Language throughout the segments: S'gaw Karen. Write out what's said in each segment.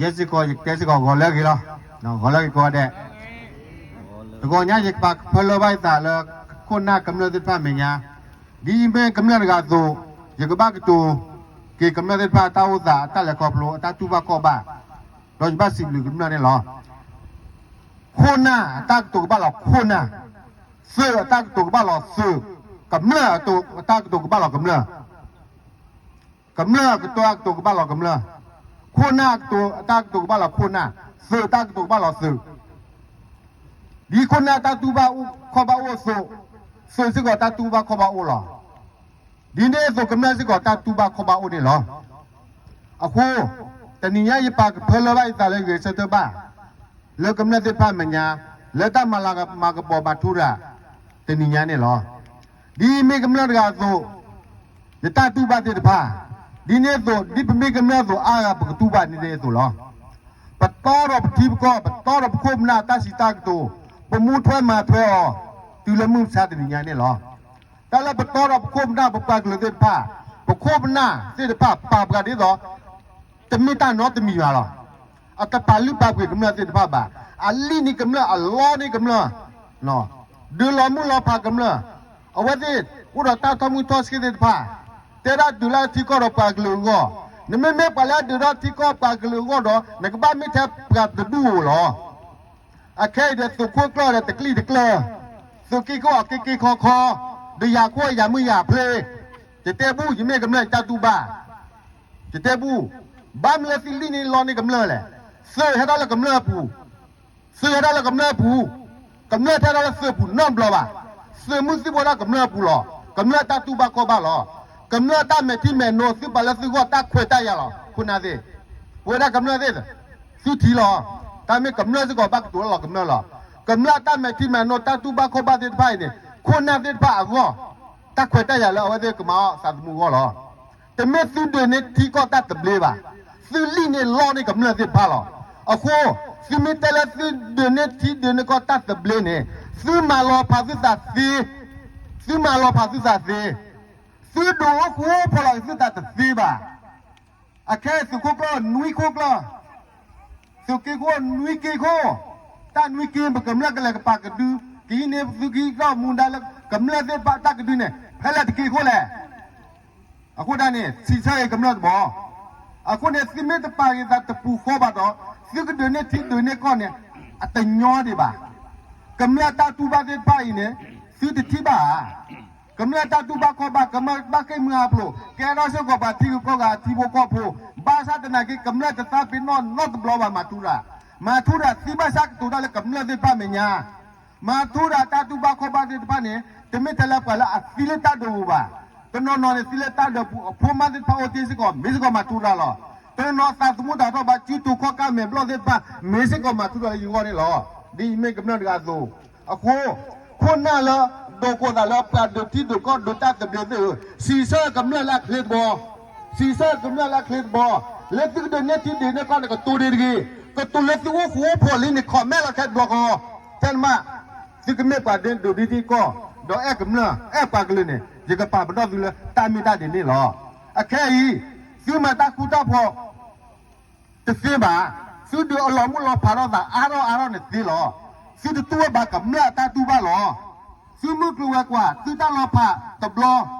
ယဲစ့ၢ်ကီး ယကတဲစ့ၢ်ကီးဂီၤလၢအဂ့ၤလီၤ. ဂီၤလၢအဂ့ၤကိးဂၤဒဲး, တဂီၤညါယကပာ်ကဖၢလၢဘၣ်ယသးလၢ ခိၣ်နၢ်ကမျၢၢ်သ့ၣ်တဖၣ်အမဲာ်ညါ, ဒ်ယမ့ၢ်ကမျၢၢ်တဂၤအသိး, ယကဘၣ်ကတိၤက့ၤကမျၢၢ်သ့ၣ်တဖၣ်အတၢ်အိၣ်သး အတၢ်လဲၤခီဖျိ အတၢ်တူၢ်ဘၣ်ခီၣ်ဘၣ်, ဒီးယဘၣ်စံးဘျုးကမျၢၢ်န့ၣ်လီၤ. ခိၣ်နၢ်အတၢ်ကတိၤကဘၣ်လီၤခိၣ်နၢ်, သုးအတၢ်ကတိၤကဘၣ်လီၤသုး, ကမျၢၢ်အတၢ်ကတိၤကဘၣ်လီၤကမျၢၢ်, ကမျၢၢ်အတၢ်ကတိၤကဘၣ်လီၤကမျၢၢ်, ခိၣ်နၢ်အတၢ်ကတိၤကဘၣ်လီၤခိၣ်နၢ်, သုးအတၢ်ကတိၤကဘၣ်လီၤသုး, ဒ်ခိၣ်နၢ်တၢ်တူၢ်ဘၣ်ခီၣ်ဘၣ်အိၣ်အသိး, သုးစ့ၢ်ကီးတၢ်တူၢ်ဘၣ်ခီၣ်ဘၣ်အိၣ်လီၤ. ဒ်န့ၣ်အသိးကမျၢၢ်စ့ၢ်ကီးတၢ်တူၢ်ဘၣ်ခီၣ်ဘၣ်အိၣ်န့ၣ်လီၤ. အဃိ, တနံၤညါယပာ်ကဖၢလၢဘၣ်ယသးလၢဂဲၤဆၢထၢၣ်ဘၣ်, လၢကမျၢၢ်သ့ၣ်တဖၣ်အမဲာ်ညါ, လၢတၢ်မၤလၤမၤကပီၤမၤထူရၤ, တနံၤညါန့ၣ်လီၤ. ဒ်မ့ၢ်ကမျၢၢ်တဂၤအသိး, ယတၢ်တူၢ်ဘၣ်သ့ၣ်တဖၣ်, ဒ်န့ၣ်အသိး ဒ်ပမ့ၢ်ကမျၢၢ်အသိးအါဂၤ ပကတူၢ်ဘၣ်န့ၣ်ဒ်အသိးလီၤ. ပတီဒီးပထံပကီၢ်, ပတီဒီးပခိၣ်ပနၢ်အတၢ်စံးတၢ်ကတိၤ, ပမူထွဲမၤထွဲအီၤ, တုၤလၢမုၢ်မဆါတနံၤညါန့ၣ်လီၤ. တၢ်လၢပတီဒီးပခိၣ်ပနၢ် ပပှၤကလုာ်သ့ၣ်တဖၣ်, ပခိၣ်ပနၢ်သ့ၣ်တဖၣ်ပာ်ပှၤဒ်သိး တမ့ၢ်တၢ်နီတမံၤဘၣ်လီၤ. အတပာ်လုၢ်ပာ်ပှ့ၤကမျၢၢ်သ့ၣ်တဖၣ်ဘၣ်. အလံၣ်န့ၢ်ကမျၢၢ်, အလီန့ၢ်ကမျၢၢ်, ဒုးလီၤမုၢ်လီၤဖးကမျၢၢ်, အဝဲသ့ၣ်အိၣ်ဒီးတၢ်ထီၣ်မုၢ်ထီၣ်ဆှံသ့ၣ်တဖၣ်, တဲဒၣ်ဒုးလၢထံကီၢ်ဒီးပှၤကလုာ်အဂီၢ်, နမ့မ့ၢ်ပှၤလၢအဒုးထီၣ်ထံကီၢ်ပှၤကလုာ်အဂီၢ်ဒီး နကဘၣ်မ့ၢ်ထဲပှၤတဒူၣ်ဧိၤလီၤ. အခဲအံၤဒီးသုးခိၣ်ကျၢၢ်ဒီးတကျံၣ်တကျၢၢ်, သုးက့ခိၣ်အက့က့ခီခီ, ဒီးယၤခိၣ်အယၤမုၢ်ယၤဖျ့, ယတဲဘူၣ် ယမ့ၢ်ကမျၢၢ်ယတၢ်တူၢ်ဘၣ်, ယတဲဘူၣ်, ဘၣ်မနုၤလၢသုလံၣ်န့ၢ်လီန့ၢ်ကမျၢၢ်လဲၣ်. သုးဟဲထီၣ်လၢကမျၢၢ်အပူၤ, သုးဟဲထီၣ်လၢကမျၢၢ်အပူၤ, ကမျၢၢ်ထဲထီၣ်လၢသုးပူၤနီတဘျီဘၣ်. သုးမုၢ်သံၣ်ဘိဒၣ်ကမျၢၢ်အပူၤလီၤ. ကမျၢၢ်တၢ်တူၢ်ဘၣ်ခီၣ်ဘၣ်လီၤ. ကမျၢၢ်တၢ်မဲာ်ထံမဲာ်နိ သုပာ်လၢသုဂီၢ်တၢ်ခွဲးတၢ်ယာ်လီၤ. ခိၣ်နၢ်သ့ၣ်, ပဝဲဒၣ်ကမျၢၢ်သ့ၣ်, သုထံၣ်လီၤ. တၢ်မ့ၢ်ကမျၢၢ်စ့ၢ်ကီးဘၣ်ကတိၤလၢလီၤကမျၢၢ်လီၤ. ကမျၢၢ်တၢ်မဲာ်ထံမဲာ်နိ တၢ်တူၢ်ဘၣ်ခီၣ်ဘၣ်သ့ၣ်တဖၣ်အံၤန့ၣ် ခိၣ်နၢ်သ့ၣ်တဖၣ်အဂီၢ်, တၢ်ခွဲးတၢ်ယာ်လၢအဝဲသ့ၣ်ကမၤအီၣ်သးသမူအဂီၢ်လီၤ. တမ့ၢ်သုဒုးန့ၢ်ထံကီၢ်တၢ်သဘျ့ဘၣ်. သုလံၣ်န့ၢ်လီန့ၢ်ကမျၢၢ်သ့ၣ်တဖၣ်လီၤ. အဃိ, သုမ့ၢ်တဲလၢသုဒုးန့ၢ်ထံဒုးန့ၢ်ကီၢ်တၢ်သဘျ့န့ၣ်, သုမၤလီၤဖးသုသးသ့, သုမၤလီၤဖးသုသးသ့, သုဒုးအိၣ်ဃူအိၣ်ဖိးလီၤက့ၤသုသးတသ့ဘၣ်. အခဲအံၤသုးခိၣ်ကျၢၢ်နွံခိၣ်ကျၢၢ်, သုးက့ခိၣ်နွံက့ခိၣ်, တၢ်နွံက့ ပကမျၢၢ်ကလဲၤကပာ်ကဒု, ကဟံးန့ၢ်သုကဟံးထီၣ်မူဒါလၢကမျၢၢ်သ့ၣ်တဖၣ်တၢ်ကဒုန့ၣ် ဖဲလဲၣ်တက့ခိၣ်လဲၣ်. အဃိဒၣ်န့ၣ် စံးဆၢအံၤကမျၢၢ်တဘီ, အဃိန့ၣ် သုမ့ၢ်တပာ်က့ၤသးတပူၤဃီဘၣ်ဒီး သုကဒုးန့ၢ်ထံဒုးန့ၢ်ကီၢ်န့ၣ် အတညီဒံးဘၣ်. ကမျၢၢ်တၢ်တူၢ်ဘၣ်သ့ၣ်တဖၣ်အံၤန့ၣ် သုတထံၣ်ဘၣ်ဧါ. ကမျၢၢ်တၢ်တူၢ်ဘၣ်ခီၣ်ဘၣ် ကမၢဘၣ်ဃ့ၢ်မှံဟးဖျိး ကဲထီၣ်စ့ၢ်ကီးပှၤထံဂုၤကီၢ်ဂၤအထံဖိကီၢ်ဖိ, ဘၣ်ဆၣ်သနာ်က့ ကမျၢၢ်တသးပ့ၤနီၣ်နီတဘျီဘၣ် မၤထူရၤ, မၤထူရၤသံဘၣ်ဆၣ်ကတိၤတၢ်လၢကမျၢၢ်သ့ၣ်တဖၣ်မဲာ်ညါ မၤထူရၤတၢ်တူၢ်ဘၣ်ခီၣ်ဘၣ်သ့ၣ်တဖၣ်န့ၣ် တမ့ၢ်ထဲလၢပှၤလၢအသံလၢတၢ်ဒုးပူၤဘၣ်. တနီၤနီၤန့ၣ် သံလၢတၢ်ဒုးပူၤ အဖိမါသ့ၣ်တဖၣ်အိၣ်တ့ၢ်စ့ၢ်ကီး မ့ၢ်စ့ၢ်ကီးမၤထူရၤလီၤ. တနီၤနီၤသးသမူတၢ်ထီၣ်ဘၣ် စုတူာ်ခီၣ်ကၢ်မဲာ်ဘျီၣ်သ့ၣ်တဖၣ် မ့ၢ်စ့ၢ်ကီးမၤထူရၤလၢယဂီၢ်န့ၣ်လီၤ. ဒ်ယမ့ၢ်ကမျၢၢ်တဂၤအသိး, အဃိ, ခိၣ်နၢ်လၢ ဒိးကိးသးလၢပှၤဒုးထံဒုးကီၢ်ဒုးတၢ်သဘျ့သ့ၣ်ဧၢ, စံးဆၢကမျၢၢ်လၢအချ့တဘီ စံးဆၢကမျၢၢ်လၢအချ့တဘီ, လၢသုကဒုးန့ၢ်ထံဒုးန့ၢ်ကီၢ်န့ၣ် ကတိၤဒ်တဂ့ၤ, ကတိၤလၢသုအိၣ်ဃူအိၣ်ဖိးလံန့ၣ် comment လီၤခဲတဘျီဃီ, ထဲနမး, သုကမ့ၢ်ပှၤဒုးဒုးထံကီၢ်, ဒီးအဲၣ်ကမျၢၢ် အဲၣ်ပှၤကလုာ်န့ၣ် ယကပာ်ပနီၣ်သုလၢတၢ်မ့ၢ်တၢ်ဒ်န့ၣ်လီၤ. အခဲအံၤ, သုမၤတၢ်ဃူတၢ်ဖိး တသ့ဘၣ်. သုဒုးအလီၤမုၢ်လီၤဖးထီၣ်သးအါထီၣ်အါထီၣ်န့ၣ်သ့လီၤ. သုတတူၢ်ဘၣ်ကမျၢၢ်အတၢ်တူၢ်ဘၣ်လီၤ. သုမုၢ်ကျိၤဝဲၤကွာ် သုတၢ်လီၤဖးတဘျီ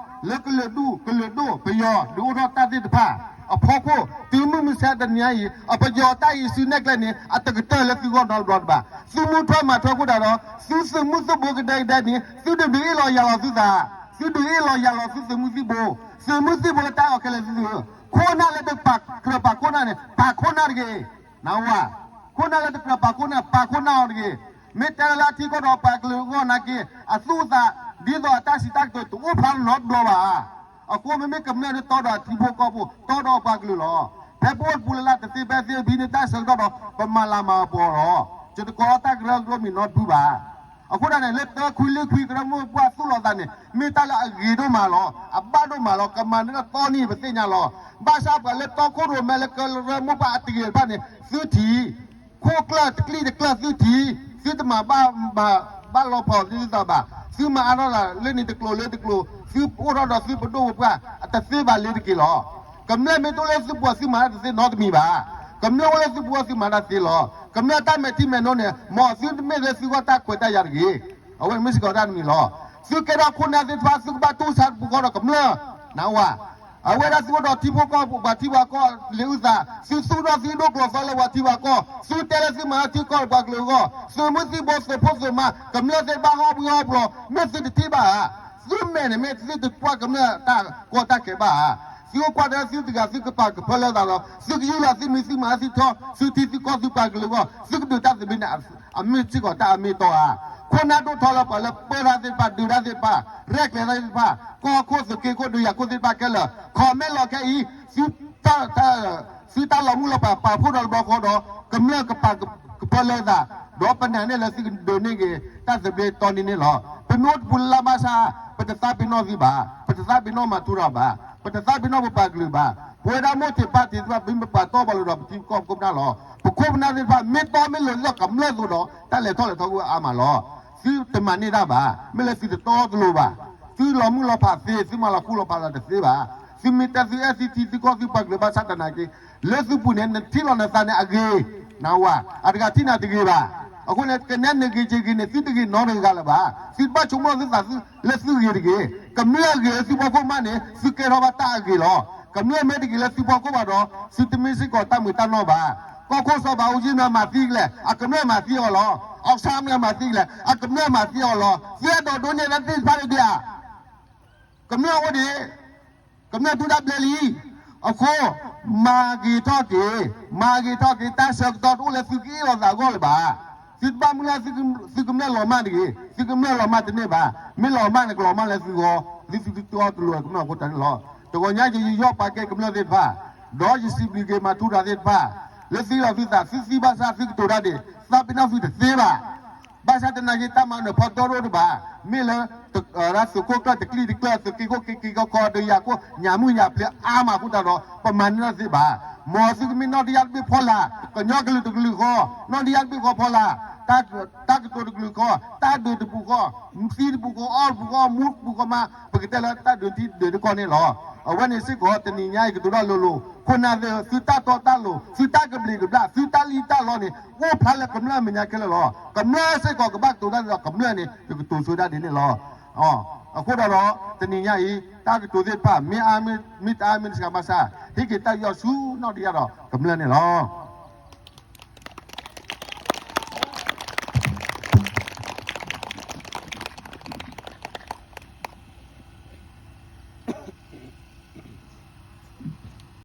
လၢကလုာ်ဒူၣ် ကလုာ်ဒိၣ် ပယီၤဒုးအိၣ်ထီၣ်တၢ်သ့ၣ်တဖၣ် အဖီခိၣ် တုၤမုၢ်မဆါတနံၤအံၤ အပယီၤတၢ်အံၤစုနဲၣ်ကျဲန့ၣ် အတကတၢၢ်လၢသုဂီၢ်နီတဘျီတဘၣ်. သုမူထွဲမၤထွဲအဃိသတးဒီး သုသုးမုၢ်သုးဘိကဒဲကဒဲန့ၣ် သုတဒုးအ့ၣ်လီၤယၤလီၤသုသး, သုဒုးအ့ၣ်လီၤယၤလီၤသုသုးမုၢ်သံၣ်ဘိ, သုးမုၢ်သံၣ်ဘိလၢတၢ်အဲၣ်အီၤခဲလၢာ်သုသုး, ခိၣ်နၢ်လၢတကြၢးပာ်ခိၣ်နၢ်န့ၣ် ပာ်ခိၣ်နၢ်တဂ့ၤ. နဝၤ, ခိၣ်နၢ်လၢတကြၢးပာ်ခိၣ်နၢ် ပာ်ခိၣ်နၢ်အီၤတဂ့ၤ. မ့ၢ်တဲလၢအထံကီၢ်ဒီးပှၤကလုာ်အဂီၢ်နာ်က့ အသူၣ်အသး ဒ်သိးအတၢ်စံးတၢ်ကတိၤတအိၣ်ဖျါနီတဘျီဘၣ်. အဃိမ့မ့ၢ်ကမျၢၢ်န့ၣ်တီဒီးအထံဖိကီၢ်ဖိ တီဒီးပှၤကလုာ်လီၤ. ဖဲပအိၣ်တပူၤလၢ်လၢ်တသ့ဖဲသ့ ဘံန့ၣ်တၢ်ဆၢကတီၢ်ဒီး ပမၤလၤမၤကပီၤလီၤ. ယတကိးလီၤတၢ်ကရၢကရိမံၤနီတဖုဘၣ်. အဃိဒၣ်န့ၣ် လၢတၢခွံလၢခွံကရၢမိၢ်ပှၢ်သူၣ်လီၤသးန့ၣ် မ့ၢ်တၢ်လၢအဂ့ၤဒိၣ်မးလီၤ. အဘၣ်ဒိၣ်မးလီၤ. ကမၤန့ၢ်တၢ်သီနံၤပသ့ၣ်ညါလီၤ. ဘၣ်ဆၣ်ပှၤလၢတီခိၣ်ရိၣ်မဲလၢကရၢမိၢ်ပှၢ်အတဂ့ၤတဖၣ်န့ၣ် သုထံၣ် ခိၣ်ကျၢၢ်တကျံၣ်တကျၢၢ်သုထံၣ်, သုတမၤဘၣ်မၤ ဘၣ်လီၤဖီၣ်သုသးဘၣ်. သုမၤအါထီၣ်သးလၢန့ၣ်တကျိၤလၢတကျိၤ, သုအိၣ်ထီၣ်ဒီးသုပဒိၣ်ပပှၢ် အတသ့ဘၣ်လ့ၤတက့ၤလီၤ. ကမျၢၢ်မ့ၢ်တအိၣ်လၢသုပှၤသုမၤတၢ်တသ့နီတမံၤဘၣ်. ကမျၢၢ်အိၣ်လၢသုပူၤအီၤ သုမၤတၢ်သ့လီၤ. ကမျၢၢ်တၢ်မဲာ်ထံမဲာ်နိန့ၣ် မ်သုတမ့ၢ်လၢသုဂီၢ်တၢ်ခွဲးတၢ်ယာ်တဂ့ၤ. အဝဲန့ၣ်မ့ၢ်စ့ၢ်ကီးတၢ်တမံၤလီၤ. သုကဲထီၣ်ခိၣ်နၢ်သ့ၣ်တဖၣ် သုကဘၣ်တူၢ်ဆါပူၤဃီဒီးကမျၢၢ်, နဝၤ, အဝဲဒၣ်သုအိၣ်ဒီးထံဖိကီၢ်ဖိ ပှၤထံပှၤကီၢ်လံာ်အုၣ်သး, သုသူၣ်ထီၣ်သုဒိၣ်ကျိၤသီလၢပှၤထံပှၤကီၢ်, သုတဲလၢသုမၤထံကီၢ်ပှၤကလုာ်အဂီၢ်, သုးမုၢ်သံၣ်ဘိသုးဖိသုးမါ ကမျၢၢ်သ့ၣ်တဖၣ်ဟီၣ်ဘှံးဟီၣ်ဘှီၤ မ့ၢ်သုတထံၣ်ဘၣ်ဧါ. သုမဲာ်န့ၣ်မ့ၢ်သုတကွၢ်ကမျၢၢ်တၢ်ကီတၢ်ခဲဘၣ်ဧါ. သုအိၣ်ကွၢ်ဒီးသုတဂၤသုကပာ်ကဖၢလၢသးဒီး သုကယူၢ်လီၤသုမံၤသုမၤသုထီ သုထံသုကီၢ်သုပှၤကလုာ်အဂီၢ် သုကဒုးတၢ်သဘျ့န့ၣ် အမ့ၢ်စ့ၢ်ကီးတၢ်အမ့ၢ်အတီဧါ. ခိၣ်နၢ်ဒိၣ်ထီလၢပှၤလၢပၢတၢ်သ့ၣ်တဖၣ် ဒုးတၢ်သ့ၣ်တဖၣ် ရဲၣ်ကျဲၤတၢ်သ့ၣ်တဖၣ် ကီၢ်ခိၣ်သုးက့ခိၣ်ဒုးယၤခိၣ်သ့ၣ်တဖၣ်ခဲလၢာ် ခီၣ်မဲလီၤခဲအံၤ သုတၢ်လီၤမုၢ်လီၤဖးပာ်ဖှိၣ်ဒီးတဘျီဃီဒီး ကမျၢၢ်ကပာ်ကဖၢလၢသး ဒီးပနာ်န့ၢ်လၢသုကဒုးန့ၢ်က့ၤတၢ်သဘျ့တီန့ၣ်န့ၣ်လီၤ. ပမ့ၢ်အိၣ်တပူၤလၢ်လၢ်ဘၣ်ဆၣ် ပတသးပ့ၤနီၣ်သုဘၣ်, ပတသးပ့ၤနီၣ်မၤထူရၤဘၣ်, ပတသးပ့ၤနီၣ်ပပှၤကလုာ်ဘၣ်. ပဝဲဒၣ်မိၢ်ထံးပၢ်ထံးသ့ၣ်တဖၣ် ပမ့ၢ်ပာ်တီပှၤလိၤဒီးပထံပကီၢ်ပခိၣ်ပနၢ်လီၤ. ပခိၣ်ပနၢ်သ့ၣ်တဖၣ် မ့ၢ်တီမ့ၢ်လိၤဒ်သိးကမျၢၢ်အသိးဒီး တၢ်လဲၤထီၣ်လဲၤထီကအိၣ်အါမးလီၤ. သုတမၤန့ၢ်တၢ်ဘၣ်, မ့ၢ်လၢသုတတီတလိၤဘၣ်. သုလီၤမုၢ်လီၤဖးသ့, သုမၤလီၤဃူလီၤဖးသးတသ့ဘၣ်. သုမ့ၢ်တဲသုအဲၣ်သုထံသုကီၢ်သုပှၤကလုာ်ဘၣ်ဆၣ်သနာ်က့ လၢသုပူၤန့ၣ် နထံၣ်လီၤနသးန့ၣ်အဂ့ၤ, နဝၤ, အတဂၤထံၣ်နၤတဂ့ၤဘၣ်. အဃိန့ၣ် ကနဲနဂ့ၤက့ၤဂ့ၤန့ၣ် သုတဂ့ၤနီတဂၤလၢၤဘၣ်. သုတဘၣ်ဆိကမိၣ်သုသးသုလၢသုဂ့ၤတဂ့ၤ. ကမျၢၢ်ဂ့ၤလၢသုဖီခိၣ်မးန့ၣ် သုကဲထီၣ်ဘၣ်တၢ်အဂ့ၤလီၤ. ကမျၢၢ်မ့ၢ်တဂ့ၤလၢသုဖီခိၣ်ဘၣ်ဒီး သုတမ့ၢ်စ့ၢ်ကီးတၢ်မုာ်တၢ်နီၢ်ဘၣ်. ကီၢ်ခိၣ်စီၤဘးအူကၠံမ့ၢ်မၤသံကလဲၣ် အကမျၢၢ်မၤသံအီၤလီၤ. အီၣ်ဆၣ်မ့ၢ်မၤသံကလဲၣ် အကမျၢၢ်မၤသံအီၤလီၤ. သုအဲၣ်ဒိးဒိးန့ၢ်တၢ်သ့ၣ်တဖၣ်န့ၣ်ဒံးဧါ. ကမျၢၢ်အိၣ်ဒံး ကမျၢၢ်တူၢ်တၢ်ဘျဲလံ. အဃိ မၤဂ့ၤထီၣ်က့ၤ, မၤဂ့ၤထီၣ်က့ၤ တၢ်ဆၢကတီၢ်တအိၣ်လၢသုကအ့ၣ်လိာ်သးအဂီၢ်လၢၤဘၣ်. သုတဘၣ်မုၢ်လၢ် သုကမျၢၢ်လီၤမၢ်တဂ့ၤ, သုကမျၢၢ်လီၤမၢ်တန့ၢ်ဘၣ်. မ့ၢ်လီၤမၢ်န့ၣ် ကလီၤမၢ်လၢသုဂီၢ်, လၢသုတတီတလိၤကမျၢၢ်အဃိတၢ်န့ၣ်လီၤ. တဂီၤညါယယီၣ်ပာ်ကဲကမျၢၢ်သ့ၣ်တဖၣ်, ဒီးယစံးဘျုးက့ၤမၤထူရၤသ့ၣ်တဖၣ်, လၢသုလီၤသုသး သုသံဘၣ်ဆၣ်သုကတိၤတၢ်ဒံး, သးပ့ၤနီၣ်သုတသ့ဘၣ်. ဘၣ်ဆၣ်သနာ်က့ တၢ်မၤနၢၤဖီတီတအိၣ်တဘၣ်, မ့ၢ်လၢ သုးခိၣ်ကျၢၢ်တကျံၣ်တကျၢၢ် သုးက့ခိၣ်က့ၤက့ၤကီကီ ဒုးယၤခိၣ် ညၣ်မုၢ်ညၣ်ဖျၢၣ်အါမးအဃိတၢ်ဒီး ပမၤန့ၢ်တၢ်သ့ဘၣ်. မ်သုကမ့ၢ်နီၢ်တယၢ်တဘ့ၣ်ဖီလာ်, ကညီကလုာ်တကလုာ်ဃီ, နီၢ်တယၢ်တဘ့ၣ်ဃီဖီလာ်, တၢ်ကတိၤတကလုာ်ဃီ, တၢ်ဒုးတပူၤဃီ, သံတပူၤဃီ, အီၣ်တပူၤဃီ, မူတပူၤဃီမး, ပကတဲလၢတၢ်ဒုးထံဒုးတကီၢ်န့ၣ်လီၤ. အဝဲန့ၣ်စ့ၢ်ကီး တနံၤညါအံၤကတိၤတၢ်လိၤလိၤ, ခိၣ်နၢ်သ့ၣ် သုတၢ်တီတၢ်လိၤ, သုတၢ်ကဘျံးကဘျၣ်, သုတၢ်လံၣ်တၢ်လီန့ၣ် အိၣ်ဖျါလၢကမျၢၢ်အမဲာ်ညါခဲလၢာ်လီၤ. ကမျၢၢ်စ့ၢ်ကီးကဘၣ်ကတိၤတၢ်ဒီးကမျၢၢ်န့ၣ် ယကတိၤဆိဒၣ်ဒ်န့ၣ်လီၤ. အဃိဒီး တနံၤညါအံၤ တၢ်ကတိၤသ့ၣ်တဖၣ် မ့ၢ်အါမ့ၢ်တအါမ့ၢ်တဆှးဘၣ်ဆၣ် ဟ့ၣ်က့ၤတၢ်ယူးယီၣ်ဆူနီၢ်တယၢ်ဒီးကမျၢၢ်န့ၣ်လီၤ.